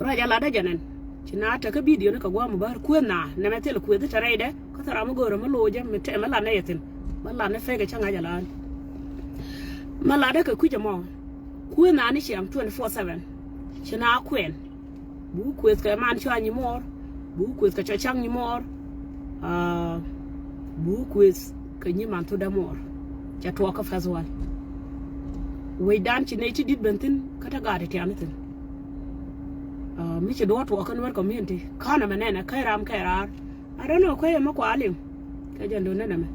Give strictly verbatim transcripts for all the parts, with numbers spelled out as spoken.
Ruac a latdä jɛ nɛn. Ci na tekä bidio ni kɛ guam bär kueth na nɛmɛ thil kueth te rɛydɛ. Kä thil ram mi go̱o̱rä mi lo̱cä mi tɛmɛ latnɛ yɛ thin. Bä latnɛ fek ɛ cä ŋa̱c a lat. Mi latdä kɛ kui̱c ɛmɔ. Kueth na ni ciaŋ twenty four seven. Ci na kuɛn. Buk kueth kɛ man cua nyi muɔɔr. Buk kueth kɛ cua caŋ nyi muɔɔr. Buk kueth kɛ nyi man thudä muɔɔr. Cɛ tuɔɔk kä festival. Wecdan ci ney ti dit ben thin kä te gaat ti tiani thin. Mi ci duɔɔr tuɔɔk kä Nuer community. Kanɛ mɛ nɛnɛ kä ram kɛ raar. I don't know kä yɛ mɛ kua liŋ. Kä jɛ ndon nɛnɛ mɛ.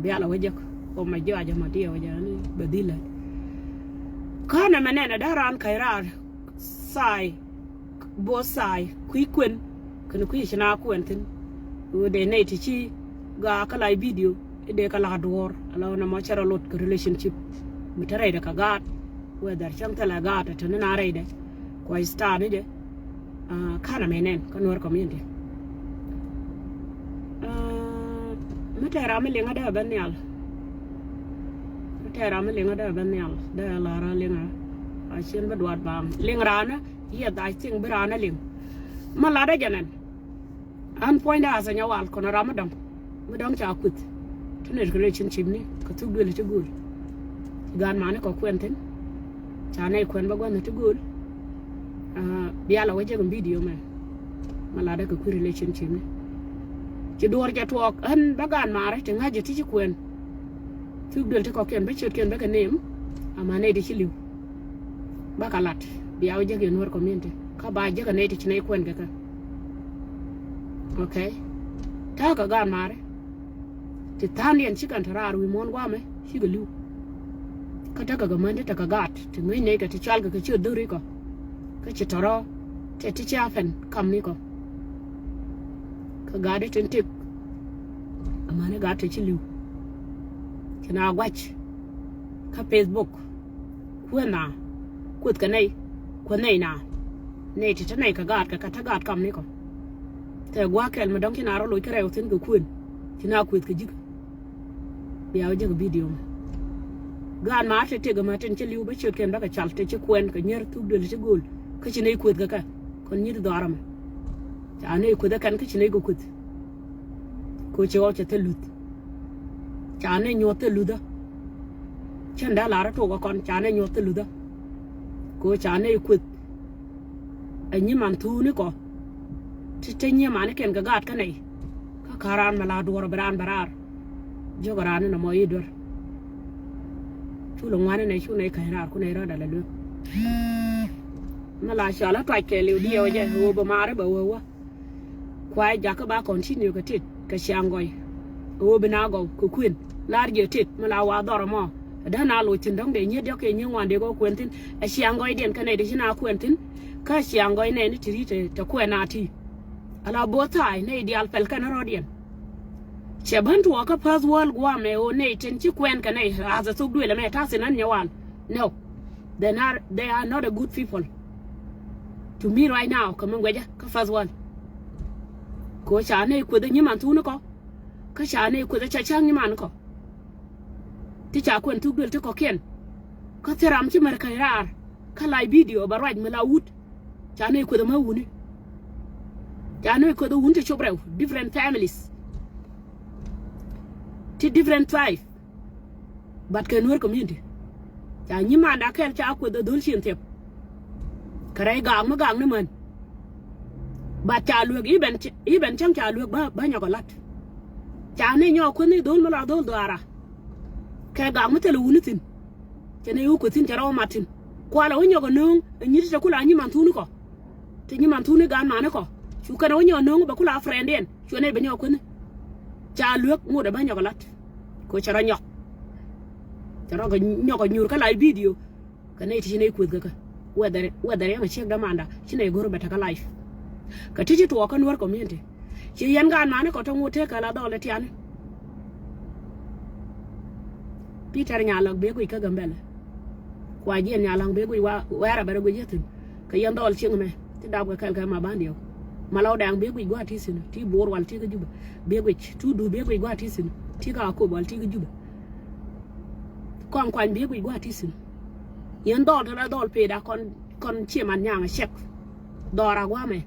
Bialɛ wä jek. Ɔ mɛ jiɔacɛ mɔ ti yɛ wä jɛ ni bɛ dhilɛ. Kanɛ mɛ nɛnɛ dee raan kɛ raar. Sai. Both side kui̱ kuën kɛn kui̱ ci na kuɛn thin. Wä dee nɛy ti ci gaa kä live video i̱ dee kä la duɔɔr ala wä nɔmɔ cɛ rɔ lot kɛ relationship. Mi te rɛydɛ kɛ gaat whether cäŋ thilɛ gaat te ni na rɛydɛ. Kuay star ni jɛ. Kanɛ mɛ nɛn kä Nuer community. Mi tɛɛra mi liŋä dee ben nhial. Mi tɛɛra mi liŋä dee ben nhial dee lara liŋä. A cien bi duat bam liŋ ranä. Yes, I think bi raan a liŋ. Ma latdä jɛ nɛn. An puɔ̱nydä a sɛnyɛ wal kɔn ram mi dɔ̱ŋ. Mi dɔ̱ŋ ca kueth. Ti nɛy relationship ni kɛ thuk duël ti go̱o̱l. Ci gaan mani kɔ kuɛn thin. Ca nɛy kuɛn bä gua̱nh ti go̱o̱l. Bialɛ wä jek in bidio mɛ. Ma latdä kɛ kui̱ relationship ni. Ci duɔɔr jɛ tuɔɔk ɣän bä gaan mari ti ŋa̱c jɛ ti ci kuɛn. Thuk duël ti kɔkiɛn bä ciötkiɛn bä kɛ nem. Ama nɛy ti ci li̱w. Bä kɛ lat bia wä jek yɛ Nuer community kä ba jek a nɛy ti ci nɛy kuɛn kɛ kɛ. Okay. Ta̱a̱ kɛ gaat mari. Ti tha̱a̱ŋdiɛn ci kɛn te raar wi̱i̱ muɔ̱ɔ̱n guamɛ cikɛ li̱w. Kä tekɛ kɛ män ti tekɛ gaat ti ŋäc nɛy kɛ ti cual kɛ kɛ ciöt dho̱ri kɔ. Kä ci tɔrɔ tɛ ti ci a pɛn kam ni kɔ. Kä gaat ti tin tik. Amäni gaat ti ci li̱w. Ci na gua̱c kä Facebook. Kueth na kueth kɛ nɛy. Kueth nɛy na nɛy ti te nɛy kɛ gaat kɛ kɛ te gaat kam ni kɔ. Tɛ gua̱a̱k kɛl mi dɔ̱ŋ ci na rɔ loc kä rɛw thi̱n kɛ kuën. Ci na kueth kɛ ji̱k. Bia wä jek bidio mɛ. Gaat ma te tëk ma tin ci li̱w bä ciöt kɛn bä kɛ cal te ci kuɛn kɛ nyier thuk duël ti go̱o̱l. Kä ci nɛy kueth kɛ kɛ kɔn nyier dhɔaarä mɛ. Ca nɛy kueth ɛ kɛn kä ci nɛy kɛ kueth. Ko ci ɣɔw cɛ thil luth. Ca nɛy nyuɔth thil luthä. Cɛn dee lar ɛ tok ɛ kɔn ca nɛy nyuɔth thil luthä. Ko ca nɛy kueth. Ɛ nyiman thuuni kɔ. Ti te nyiman ikiɛn kɛ gaat kä nɛy. Kä ka̱r raan mɛ la duɔr bi raan bɛ raar. Jiök raan ni nɔmɔ i̱ duer. Cu lɛ ŋuani nɛy cu nɛy käny raar ku nɛy rɔɔdɛ lɛ luek. Mɛ la cɔal a tuac kɛɛliw diɛw jɛ ɣöö bɛ maari bɛ wee wä. Kuay jakä ba continue kɛ tit kɛ ciaŋ gɔy. Ɣöö bi na gɔw kɛ kuën lar jiɛ tit mi la wa dhɔr mɔ. Däna loc thi̱n dɔ̱ŋ dee nyiet diɔk kɛ nyiet ŋuan dee kɛ kuën thi̱n. Ɛ ciaŋ gɔydiɛn kɛ nɛy dee ci na kuën thi̱n. Kä ciaŋ gɔy nɛy ni ti ri te kuën a ti. Ala both side nɛy diaal pɛl kɛn rɔɔdiɛn. Cɛ bän tuɔɔkä path wäl guamɛ ɣöö nɛy tin ci kuɛn kɛ nɛy ath ɛ thok duël ɛmɛ ta̱thi̱n ɣän nyɛ wal. No. They are, they are not a good people. To me right now kɛ mi guɛcä kä first world. Kɛ ɣöö ca nɛy kueth ɛ nyiman thuuni kɔ. Kä ca nɛy kueth ɛ ca cäŋ nyiman kɔ. Ti ca kuɛn thuk duël ti kɔ̱kiɛn. Kä thil ram ci mär käny raar kä live video bɛ ruac mi la wut. Ca nɛy kueth ɛ mä wuni. Ca nɛy kueth ɛ wun ti cop rɛw different families. Ti different tribe. But kɛ Nuer community ca nyimanda kɛl ca kueth a dhol cin thiep. Kɛ rɛy gaak mi gaak ni män. But ca luek iben iben cäŋ ca luek bä bä nyɔk a lat. Ca ni nyɔk kueth ni dhol mi la dhol dhuara. Kɛ gaak mi thil wuni thin. Cɛ ni wu kueth thin cɛ rɔ mat thin. Kualɛ wu nyɔk a nööŋ a nyit cɛ kula nyiman thuni kɔ. Ti nyiman thuni gan mani kɔ cu kɛn a wä nyɔk no̱o̱ŋ bɛ kula friend in cu nɛy bɛ nyɔk kueni. Ca luek ŋot a bä nyɔk lat. Ko cɛ rɔ nyɔk. Cɛ rɔ nyɔk a nyur kä live video. Kɛ nɛy ti ci nɛy kueth kɛ kɛ whether whether yɛn a ciek dämanda ci nɛy go̱r bɛ tekɛ live. Kɛ ti ci tuɔɔk kä Nuer community. Ci yɛn gan mani kɔ te ŋot tëë kɛ la dhɔl ɛ tiani. Peter Nyalɔk bee guic kä Gambɛlɛ. Kua jiɛn Nyalɔk bee guic wa wɛɛrɛ bɛ rɛ guic yäthin. Kɛ yɛn dhɔl cieŋ mɛ ti dap kɛ kɛl kɛ ma ban diɛw. Ma lɔw dɛŋ bee guic gua̱a̱ ti thi̱n ti Bo̱o̱r wal ti kä Jubɛ. Bee guic tu du bee guic gua̱a̱ ti thi̱n ti kä Akop wal ti kä Jubɛ. Kɔaŋ kuany bee guic gua̱a̱ ti thi̱n. Yɛn dhɔl te la dhɔl peda kɔn, kɔn cie man nyaŋ a cɛk. Dhɔra guamɛ.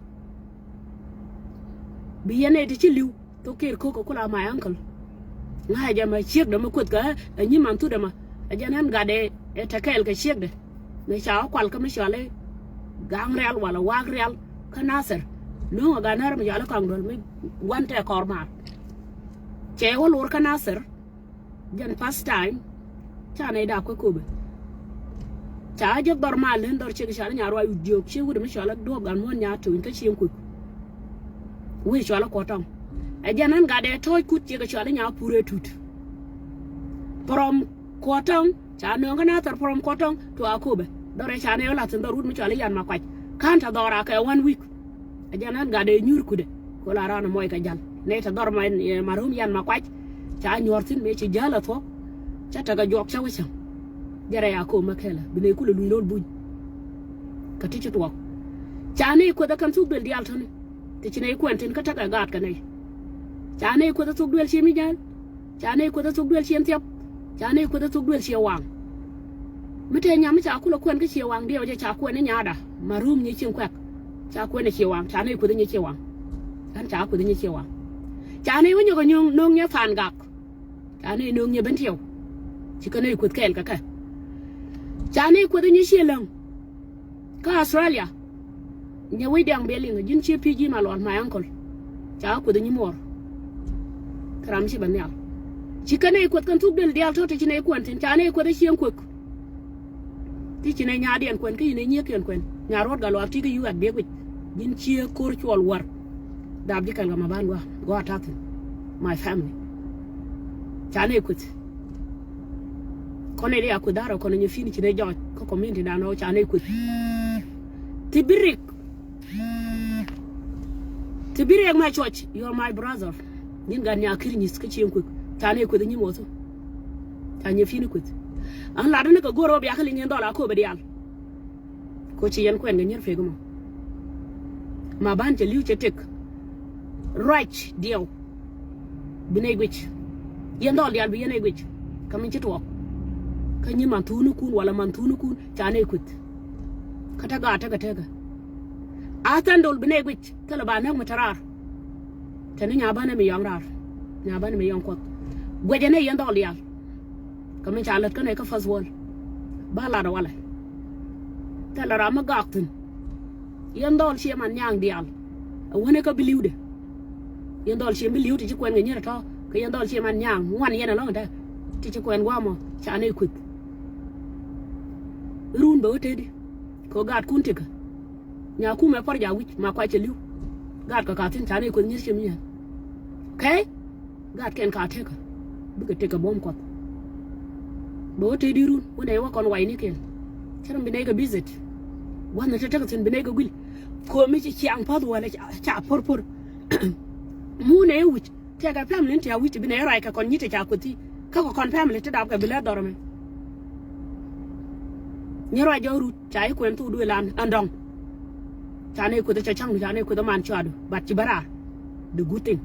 Bi yɛn ɛ ti ci liw. Thok ker kokä kula my uncle. Ŋa̱cä jɛ mɛ ciekdɛ mɛ kueth kɛ ɛ nyi man thut ɛmɛ. Ɛ jɛn ɛn gatdɛ ɛ tɛ kɛɛl kɛ ciekdɛ. Mɛ ca ɔ kual kä mi cɔal i̱ gaŋ rial wala wak rial kä Nasir. No̱o̱ŋ ɛ gat nɛr mi cɔal i̱ Kɔaŋ Duɔl mi gua̱n tɛ kɔr maar. Cɛ wä lor kä Nasir. Jɛn pastime. Ca nɛy dap kä Akobo. Ca jɛ dhɔr mal len dhɔr ciek cɔal i̱ Nyaruac Wut Jiök, ciek wut mi cɔal i̱ Duɔk Gat Muɔ̱n Nyaar To̱ny kä Cieŋ Kuek. Wec cɔal i̱ Kuɔtɔŋ. Ɛ jɛn ɛn gatdɛ tɔ̱ɔ̱c kut ciek cɔal i̱ Nyaar Pur ɛ Tut. From Kuɔtɔŋ, ca nööŋ kä Nathɛr from Kuɔtɔŋ to Akobo. Dhɔr ɛ ca nɛy wä la̱th thi̱n dhɔr wut mi cɔal i̱ Yan Makuac. Ka̱n tɛ dhɔra kɛ one week. Ɛ jɛn ɛn gatdɛ nyuur kudɛ. Ko la raan ɛ mɔc kɛ jal. Nɛy tɛ dhɔr ma, eh, marom Yan Makuac. Ca nyuɔr thi̱n mëë ci jäl ɛ thuɔ̱k. Cä tekɛ juɔk cä wä cäŋ. Jɛrɛ ya ko̱o̱m ɛ kɛlɛ. Bi nɛy kulɛ luny lo̱l buny. Kä ti ci tuɔɔk. Ca nɛy kueth ɛ kɛn thuk duël diaal tɔ̱ni. Ti ci nɛy kuɛn thi̱n kä tekɛ gaat kɛ nɛy. Ca nɛy kueth ɛ thuk duël cie mi jäl. Ca nɛy kueth ɛ thuk duël cieŋ thiɔp. Ca nɛy kueth ɛ thuk duël cie waŋ. Mi te nyam mi ca kulɛ kuɛn kä cie waŋ diɛw jɛ ca kuɛn ni nyaada. Marom nyi cieŋ kuɛk. Ca kuɛn ni cie waŋ. Ca nɛy kueth ni cie waŋ. Ɛn ca kueth ni cie waŋ. Ca nɛy wä nyɔk ɛ nyɔŋ no̱o̱ŋ nyɛ fan gak. Ca nɛy no̱o̱ŋ nyɛ ben tiɛw. Ci kä nɛy kueth kɛɛl kɛ kɛ. Ca nɛy kueth ni cie läŋ. Kä Australia. Nyɛ wec diaŋ biɛ liŋ ji̱n cie pi̱i̱ ji̱ ma luɔl my uncle. Ca kueth nyi muɔɔr. Kä ram ci bɛ nhial. Ci kɛn nɛy kueth kɛn thuk duël diaal tɔ̱ ti ci nɛy kuɛn thi̱n ca nɛy kueth cieŋ kuek. Ti ci nɛy nyaadiɛn kuɛn kä ci nɛy nyieekiɛn kuɛn. Nya ruɔ̱t gat luaak ti kä yu gat biɛ guic. Ji̱n cie ko̱r cuɔl wär. Dap ji̱ kɛl kä ma ban gua gua ta̱thi̱n. My family. Ca nɛy kueth. Kɔn nɛy di a kueth da̱rä kɔn nyɛ pi̱n ci nɛy jɔɔc kä community dan ɔ ca nɛy kueth. Ti bi rik. Ti bi riɛk ma cuɔc, you are my brother. Ji̱n gat nya kir nyi̱th kä cieŋ kueth. Ca nɛy kueth nyi muɔthu. Ca nyɛ pi̱n kueth. An lat ni kɛ go̱r ɔ bia kä liŋ yɛn dhɔl a ko̱o̱p diaal. Ko ci yɛn kuɛn kɛ nyier pek mɔ. Ma ban cɛ li̱w cɛ tek. Ruac diɛw. Bi nɛy guic. Yɛn dhɔl diaal bi yɛn nɛy guic. Kä min ci tuɔɔk. Kä nyi man thuunikun wala man thuunikun ca nɛy kueth. Kä te gaat tekɛ tekɛ. A thandol bi nɛy guic. Thilɛ ba näk mi te raar. Te ni nya banɛ mi yɔŋ raar. Nya banɛ mi yɔŋ kuɔth. Guɛcɛ nɛy yɛn dhɔl diaal. Kä min ca lät kä nɛy kä first world. Ba lat walɛ. Thilɛ ram mi gak thi̱n. Yɛn dhɔl cie man nyaŋ diaal. A wäni kä bi li̱wdɛ. Yɛn dhɔl cie bi li̱w ti ci kuɛn kɛ nyier tɔ̱. Kä yɛn dhɔl cie man nyaŋ ŋuan yɛn ɛlɔ̱ŋ dɛ. Ti ci kuɛn guamɔ ca nɛy kueth. Run bɛ wä tëëdi. Kɛ ɣöö gaatkun tikä. Nya kumɛ pɔr ja wi̱c ma kuac cɛ li̱w. Gaatkɛ ka thi̱n ca nɛy kueth nyier cɛ mi yɛn. Okay? Gaatkɛn ka tekä. Bikɛ tekä buɔ̱m kuɔth. Bɛ wä tëëdi run wä nɛy wä kɔn waynikiɛn. Cä rum bi nɛy kɛ visit. Gua̱thni te tekä thi̱n bi nɛy kɛ guil. Komi ci ciaŋ pa̱th wäl ca, ca por por. Mu nɛy wi̱c. Tëëkɛ family ni ti a wi̱c ti bi nɛy ruac kɛ kɔn nyi̱t ti ca kuethi. Kä kɛ kɔn family ti dap kɛ bi lɛ dhɔr ɛmɛ. Nyi ruac jɔk rut ca i̱ kuɛn thuk duëël an ɛn dɔ̱ŋ. Ca nɛy kueth cɛ ca̱ŋdu ca nɛy kueth man cuadu but ci bä raar. The good thing.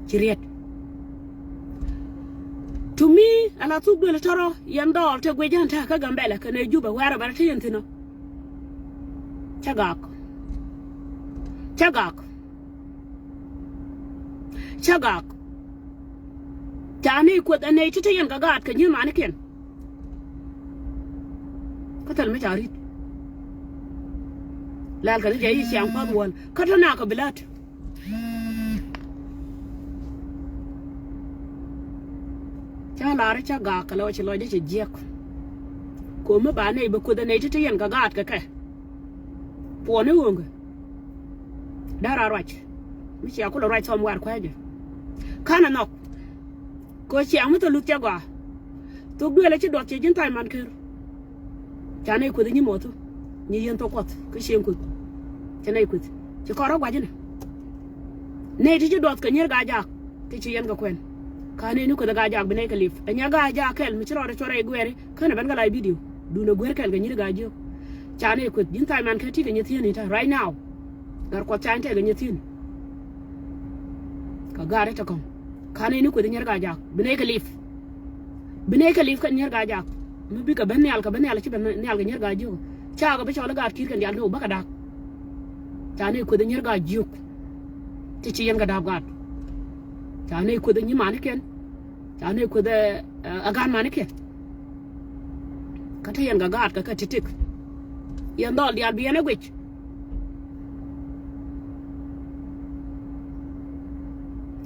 Ci riet. To me ala thuk duëël tɔrɔ yɛn dhɔl te guic jän te kä Gambɛlɛ kɛ nɛy Jubɛ wɛɛrɛ bɛrɛ te yɛn thi̱n ɔ. Cä gak. Cä gak. Cä gak. Ca nɛy kueth ɛ nɛy ti te yɛn kɛ gaat kɛ nyi̱n manikiɛn. Kä thil mi ca ri̱t. Lɛl kɛ ni jɛ i̱ ciaŋ pa̱th wäl kä te nak kɛ bi la̱t. Ca lar cä gak kɛ lɛ wä ci lɔcdä cɛ jiɛk. Ko̱mi ba nɛy bɛ kueth ɛ nɛy ti te yɛn kɛ gaat kɛ kɛ. Puɔ̱ni ɣööŋkɛ. Dara ruac mi cia kulɛ ruac thɔm war kuecä. Ka̱n ɛ nhɔk. Kɛ ciaŋ mi thɔ luth cɛ gɔaa. Thok duëël ɛ ci duɔth cɛ ji̱n tha̱a̱c man ker. Ca nɛy kueth nyi muɔthu. Nyi yɛn thok kuɔth kä cieŋ kueth. Cɛ nɛy kueth ci kɔn rɔ gua̱c inɛ. Nɛy ti ci duɔth kɛ nyier Gaa-jaak. Ti ci yɛn kɛ kuɛn. Ka̱n nɛy ni kueth Gaa-jaak bi nɛy kɛ lip ɛ nyɛ Gaa-jaak kɛl mi ci rɔɔdɛ cuɔrɛ i̱ guɛɛri. Känɛ ben kɛ la i̱ bidio. Duundɛ guer kɛl kɛ nyier Gaa-jiök. Ca nɛy kueth ji̱n tha̱a̱c man kä ti kɛ nyier thi̱n i̱ ta̱ right now. Gat kuɔth ca in tɛk kɛ nyier thi̱n. Kɛ gat ri te kɔ̱ŋ. Ka̱n nɛy ni kueth nyier Gaa-jaak bi nɛy kɛ lip. Bi nɛy kɛ lip kɛ nyier Gaa-jaak. Mi bikɛ ben nhial kɛ ben nhial, ci ben nhial kɛ nyier gaa jiök. Cakɛ bi cɔl i̱ gaat ki̱i̱r kɛn diaal ni wä bäkɛ da̱a̱k. Ca nɛy kueth i̱ nyier gaa jiök. Ti ci yɛn kɛ da̱a̱p gaat. Ca nɛy kueth i̱ nyi manikiɛn. Ca nɛy kueth i̱, ɛ, ɛ gaat manikiɛn. Kä te yɛn kɛ gaat kɛ kɛ ti̱ti̱k. Yɛn dhɔl diaal bi yɛn ɛ guic.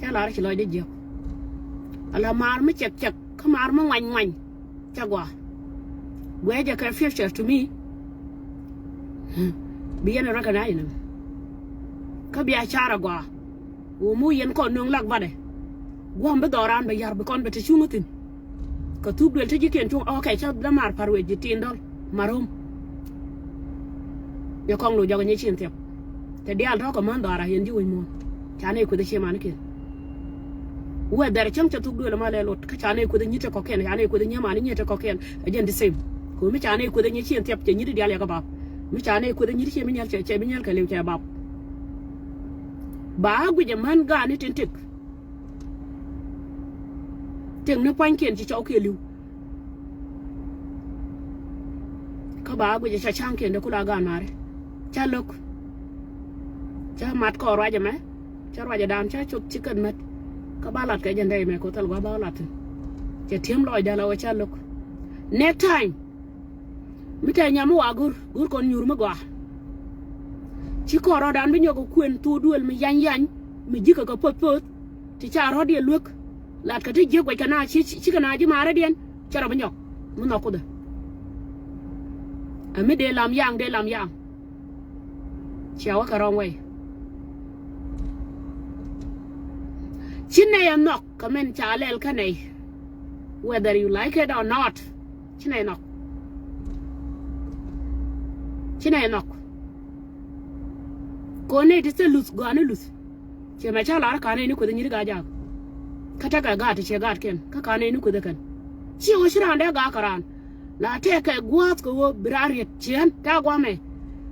Ca lar ci lɔcdä jiäk. Ala maar mi cɛk cɛk kä maar mi ŋuany ŋuany. Ca gɔaa. Guɛcɛ kɛ future to me. Bi yɛn recognize ni. Kä bia car a gɔaa. Wä mu yɛn kɔn nöŋ lak batdɛ. Guɔ̱m bi dhɔran bɛ yar bi kɔn bɛ te cuŋ thi̱n. Kɛ thuk duël te ji̱kiɛn cuŋ, okay, ca dhamar pa̱r wec ji̱ tin dɔl. Marom. Yɛ kɔŋ lo jɔk nyɛ cin thiap. Te diaal tɔ̱ kɛ män dhɔara yɛn ji̱ wec muɔ̱ɔ̱n. Ca nɛy kueth i̱ cie manikiɛn. Whether cäŋ ca thuk duël ma lɛ lot, kä ca nɛy kueth i̱ nyiet te kɔkiɛn, ca nɛy kueth i̱ nyiet mani nyiet te kɔkiɛn. Ɛ jɛn the same. Kɛ mi ca nɛy kueth i̱ nyɛ cin thiap cɛ nyiet i̱ diaal yɛ kɛ bap. Mi ca nɛy kueth i̱ nyiet cie mi nyɛl cɛ, cɛ mi nyɛl kɛ liw cɛ bap. Ba guic ɛ män gaani tin tik. Tëk ni pua̱nykiɛn ci cɔwkiɛn li̱w. Kä ba guic ca ca̱ŋkiɛn dee kula gaan maari. Ca lo̱k. Ca mat kɔɔr ruac ɛmɛ. Ca ruac ɛdan ca cop ci kɛn mät. Kä ba lat kɛ jɛn dee ɛmɛ kothal gua ba lat thi̱n. Cɛ ti̱em lɔcdä la wä ca lo̱k. Next time. Mi tɛ nyam mi wa go̱r, go̱r kɔn nyuur mi gɔaa. Ci kɔn rɔɔdan bi nyɔk kɛ kuën thok duël mi yany yany, mi ji̱kä kɛ poth poth. Ti ca rɔɔdiɛn luek. Lat kɛ ti jiäk guɛc kɛ na ci, ci kɛ na ji̱ marädiɛn. Cɛ rɔ bi nyɔk mi nhɔk kuthɛ. Ɛ mi dee lam yaŋ, dee lam yaŋ. Cia wä kɛ wrong way. Ci nɛy ɛ nhɔk kɛ min ca lɛl kä nɛy. Whether you like it or not. Ci nɛy nhɔk. Ci nɛy nhɔk. Kɔn nɛy ti thil luth gɔaa ni luth. Ciɛ mɛ ca lar ka̱n nɛy ni kueth nyi̱t Gaajaak. Kä tekɛ gaat ti ciɛ gaatkiɛn kä ka̱n nɛy ni kueth kɛn. Ci ɣöö ci raan dee gaak kɛ raan. La tɛkɛ gua̱a̱th kɛ ɣöö bi raan riet ciɛn ta̱a̱ guamɛ.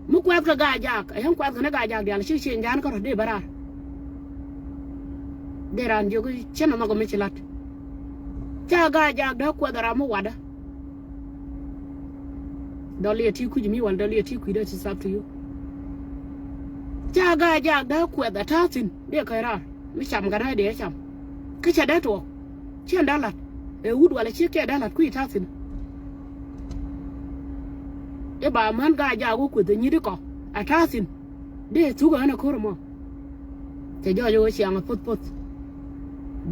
Mi kuɛth kɛ Gaajaak, ɛ yɛn kuɛth kɛ ni Gaajaak diaal ci ciɛn ja̱a̱n kärɔ̱ dee bä raar. Dee raan jiök cä nɔmɔ kɛ mi ci la̱t. Ca Gaajaak dee kuɛth ram mi watdä. Dɔl yɛ ti kui̱c mi wal dɔl yɛ ti kui̱dä, it's up to you. Ca Gaajaak dee kuɛth a ta̱a̱ thi̱n dee kɛ raar. Mi cam kɛ na dee cam. Kä cɛ dee tuɔɔk. Ciɛn dee la̱t. Ɛ wut wala ci kɛ dee la̱t kui̱ ta̱a̱ thi̱n. I̱ ba män Gaajaak wä kueth a nyi̱t ikɔ a ta̱a̱ thi̱n. Dee thuk ɣän ɛ ko̱r ɛmɔ. Cɛ jɔɔc ɣöö ciaŋ ɛ poth poth.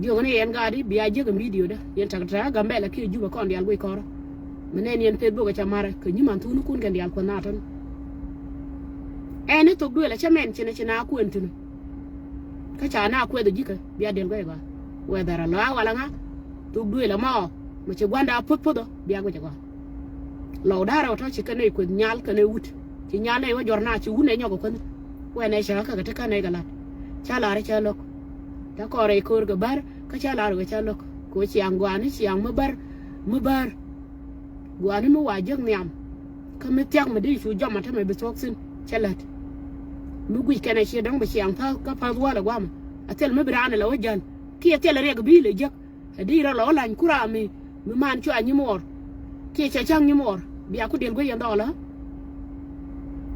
Jiök ni yɛn gaat i̱ bia jiäk ɛ video dä yɛn tak tak Gambɛla kiɛ Jubɛ kɔn diaal guic kɔrä. Mi nɛn yɛn Facebook ɛ cɛ marɛ kɛ nyiman thuunikun kɛn diaal kuänh na tɔ̱ni. Ɛn i̱ thok duël ɛ cä mɛn ci na ci na kuën thi̱n. Kä ca na kuɛth ɛ ji̱kä bia dɛl guɛc gɔaa. Whether ɛ lɔaa wala ŋa thok duël ɛmɔ mi ci gua̱nda poth poth ɔ bia guic ɛ gɔaa. Lɔw da̱rɛ wä tɔ̱ ci kɛn nɛy kueth nyal kɛn nɛy wut. Ci nyal nɛy wä juɔ̱r na ci wut nɛy nyɔk kɛ kuänh. Wɛn nɛy cɛ kä kɛ ti kän nɛy kɛ la̱t. Ca la̱r cä lo̱k. Te kɔn rɛy ko̱o̱r kɛ bär kä ca la̱r kɛ ca lo̱k. Kɛ wä ciaŋ gua̱a̱ni ciaŋ mi bär mi bär. Gua̱a̱ni mi wa jiäk nhiam. Kä mi thia̱k mi di cu jɔm a tämɛ bi thuɔ̱k thi̱n cä lät. Mi guic kɛn a ciɛ dɔ̱ŋ bi ciaŋ pa̱th kä pa̱th wäl ɛ gua̱a̱mɛ. A thil mi bi raan ɛ lɛ wä jäl kiɛ thil riɛk bi lɛ jiäk. Ɛ di rɔ lɔ lany kura mi mi man cua nyimuɔɔr. Kiɛ cɛ cäŋ nyimuɔɔr bia ku diɛl guic yɛn dhɔlä.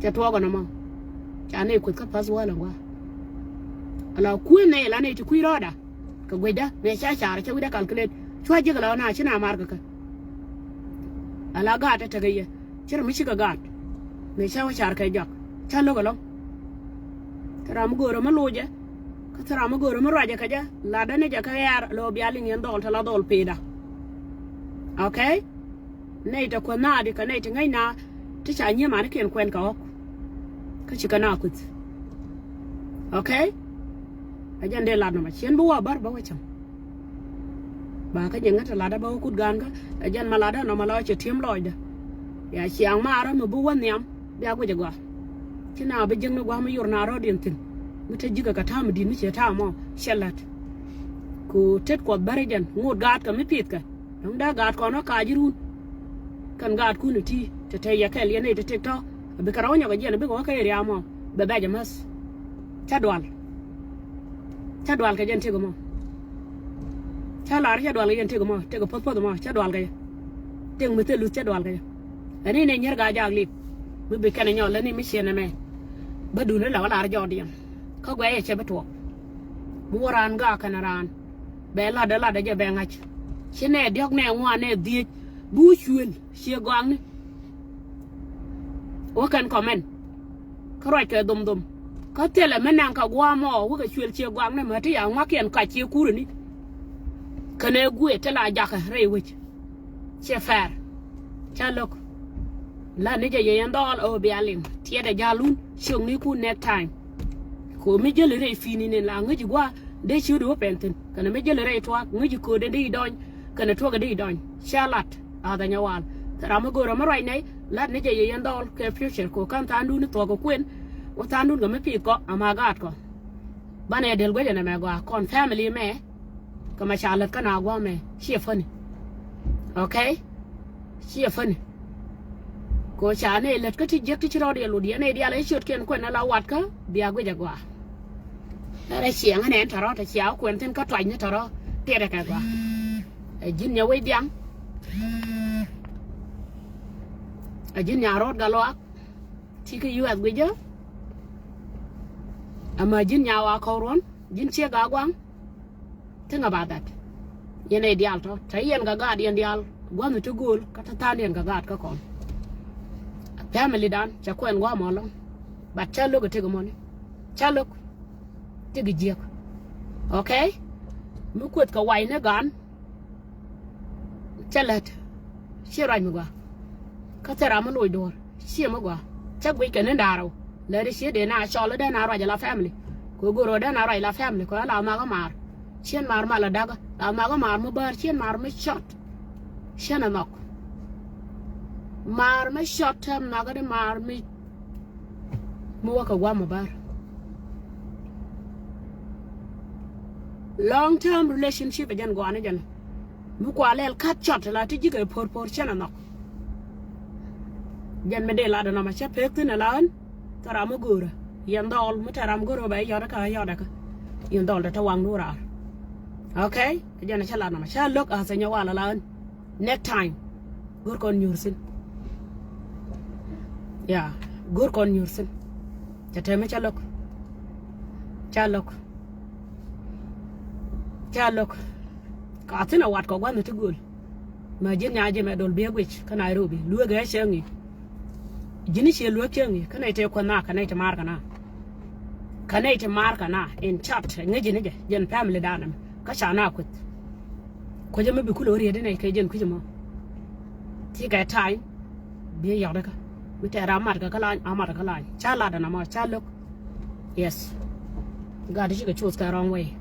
Cɛ tuɔɔk ɛn ɛmɔ. Ca nɛy kueth kä pa̱th wäl ɛn gua̱a̱. Ala kuëë nɛy la nɛy ti kui̱ rɔɔda. Kɛ guecdä nɛy ca car cɛ wi̱cdä calculate cua jiäk ala na ci na mar kɛ kɛ. Ala gaat ɛ tekɛ yɛ. Cɛ rɛ mi cikɛ gaat. Mëë cä wä car kɛ jɔak cä lo̱k ɛlɔ̱ŋ. Thil ram mi go̱o̱rä mi locɛ. Kä thil ram mi go̱o̱rä mi ruacɛ kɛ jɛ latdä ni jɛ kä ɣɛɛr lo̱o̱ bia liŋ yɛn dhɔl te la dhɔl peda. Okay. Nɛy te kuäth naadi kɛ nɛy te ŋäcna. Ti ca nyiee manikiɛn kuɛn kɛ ɣɔ̱k. Kä cikɛ na kuth. Okay. Ɛ jɛn dee lat nɔmɔ ciɛn bi wä bär bä wä cäŋ. Ba kä jɛ ŋäth latdä bä wä kut gaankä. Ɛ jɛn ma latdä nɔmɔ la wä cɛ ti̱em lɔcdä. Ya ciaŋ maarä mi bi wä nhiam bia guic ɛ gɔaa. Ci na bi jiäkni gua̱a̱m mi yor na rɔ̱diɛn thi̱n. Mi te ji̱kɛ kɛ ta̱a̱ mi di̱t mi ciɛ ta̱a̱ mɔ cɛ la̱t. Ku tet kuɔth bäri jɛn ŋot gaatkɛ mi pi̱thkɛ. Dɔ̱ŋ dee gaat kɔn wä ka̱a̱c irun. Kɛn gaatkun iti te te yɛ kɛl yɛn nɛy te tëk tɔ̱. Bikɛ rɔ̱ wä nyɔk ɛ jiɛn bikɛ wä kä area mɔ bɛ bɛc ɛ mäth. Cä dual. Cä dual kɛ jɛn tëk ɛmɔ. Cä lar cä dual kɛ jɛn tëk ɛmɔ tëk ɛ poth poth ɛmɔ cä dual kɛ jɛ. Tiɛŋ mi thil luth cä dual kɛ jɛ. Ɛn ni nɛ nyier gaa jaak lip mi bi kɛn nyɔl lä ni mi ciɛn ɛmɛ. Bä dun ni la wä lar jɔɔdiɛn kä guɛy ɛ cɛ bi tuɔɔk. Mi wä raan gaa kɛn raan bɛ latdä latdä jɛ bɛ ŋa̱c. Ci nɛ diɔ̱k nɛ ŋuan nɛ dhiec bi wä cuël ciɛ gɔakni. Wä kɛn kɔmɛn kä ruac kɛ dhomdhom kä thilɛ mi naŋ kɛ gua̱a̱mɔ wä kɛ cuël ciɛ gɔakni mɛ ti ya ŋuakiɛn kac ciɛ kurɛni. Kɛnɛ guëë ti la jakä rɛy wec. Ciɛ fɛr. Ca lo̱k. La ni jɛ yɛ yɛn dhɔɔl ɛ wä bia liŋ tiɛt ɛ jalun ciöknikun next time. Ko mi jäli rɛy pi̱i̱ni ni la ŋäci gua̱a̱ dee ciötdi wä pɛn thi̱n kɛnɛ mi jäli rɛy tuaak ŋäci köödɛ dee idɔny kɛnɛ tuɔkɛ dee idɔny. Cia lat a dhɛ nyɛ wal. Thɛra mi go̱o̱rä mi ruac nɛy lat ni jɛ yɛ yɛn dhɔɔl kɛ future ko ka̱n tha̱a̱ŋdun ni thuɔk kɛ kuën. Wä tha̱a̱ŋdun kɛ mi pi̱i̱th kɔ ama gaat kɔ. Banɛ yɛ del guecɛ nɛ mɛ gɔaa kɔn family mɛ. Kɛ ma ca lät kä na gua̱a̱ mɛ ciɛ funny. Okay. Ciɛ funny. Ko ca nɛ lät kä ti jiäk ti ci rɔɔd yɛ lut yɛn ɛ dial ɛ ciötkiɛn kuɛn ɛ la wat kä bia guic ɛ gɔaa. Ɛ rɛ ciɛŋä nɛn tɔrɔ tɛ cia kuɛn thin kä tuac ni tɔrɔ tiɛtɛ kɛ gɔaa. Ɛ ji̱n nyɛ wec dhiaŋ. Ɛ ji̱n nya rɔɔd galuak. Ti kä U S guic jɛ. Ama ji̱n nya wa kɔw ruɔn ji̱n ciɛ ga guaŋ. Think about that. Yɛn ɛ diaal tɔ te yɛn kɛ gaat yɛn diaal gua̱nh ti gööl kä te tha̱a̱n yɛn kɛ gaat kä kɔn. Family dan cɛ kuɛn gua̱a̱m ɔlɔŋ. But cä lo̱k ɛ tëk mɔni cä lo̱k. Tëk jiäk. Okay. Mi kueth kɛ wac ni gan. Cä lät. Ciɛ ruac mi gua. Kä thil ram mi loc duɔ̱ɔ̱r ciɛ mi gua. Cä guic kɛ ni da̱a̱rä lät ciɛ dee na cɔl dee na ruac la family. Kɛ go̱r dee na ruac la family kɛ la makä maar. Ciɛn maar ma la dakä la makä maar mi bäär ciɛn maar mi cɔt. Ciɛn a nhɔk. Maar mi cɔt tɛm makä di maar mi mi wä kɛ guam a bär. Long term relationship a jɛn guani jɛn mi kua lɛl kat cɔt la ti ji̱ kɛ por por cɛn a nhɔk. Jɛn mi dee lat a nɔmɔ cɛ pek thin a la ɣän. Thɛ ram mi go̱o̱rä yɛn dhɔl mi tɛ ram go̱o̱rä bɛ yɔt kä yɔt kä yɛn dhɔl tɛ tɛ waŋ du raar. Okay. Jɛn a cɛ lat nɔmɔ cɛ lo̱k a thɛ nyɛ wal a la ɣän. Next time go̱r kɔn nyuur thi̱n. Ya go̱r kɔn nyuur thi̱n. Cɛ tɛmɛ ca lo̱k. Ca lo̱k. Ca lo̱k. Ka thi̱n a wat kɔ gua̱nh ti gööl. Ma ji̱n nya jɛ mɛ dol biɛ guic kä Nairobi lueek ɛ cɛ ŋi̱i̱c. Ji̱n ciɛ lueek cɛ ŋi̱i̱c kä nɛy tëë kuänh na kä nɛy ti maar kä na. Kä nɛy ti maar kä na in chat ŋäc ji̱n jɛ jɛn family danɛ mɛ kä ca na kueth. Kuecä mi bi kulɛ wä riet inɛ kɛ jɛn kui̱c mɔ. Ti kɛ ta̱a̱ny bi yɔk däkä mi tɛɛr a mat kɛ kä lany a mat kɛ lany ca lat ɛn amɔ ca lo̱k. Yes. Gat ti cikɛ cuth kɛ wrong way.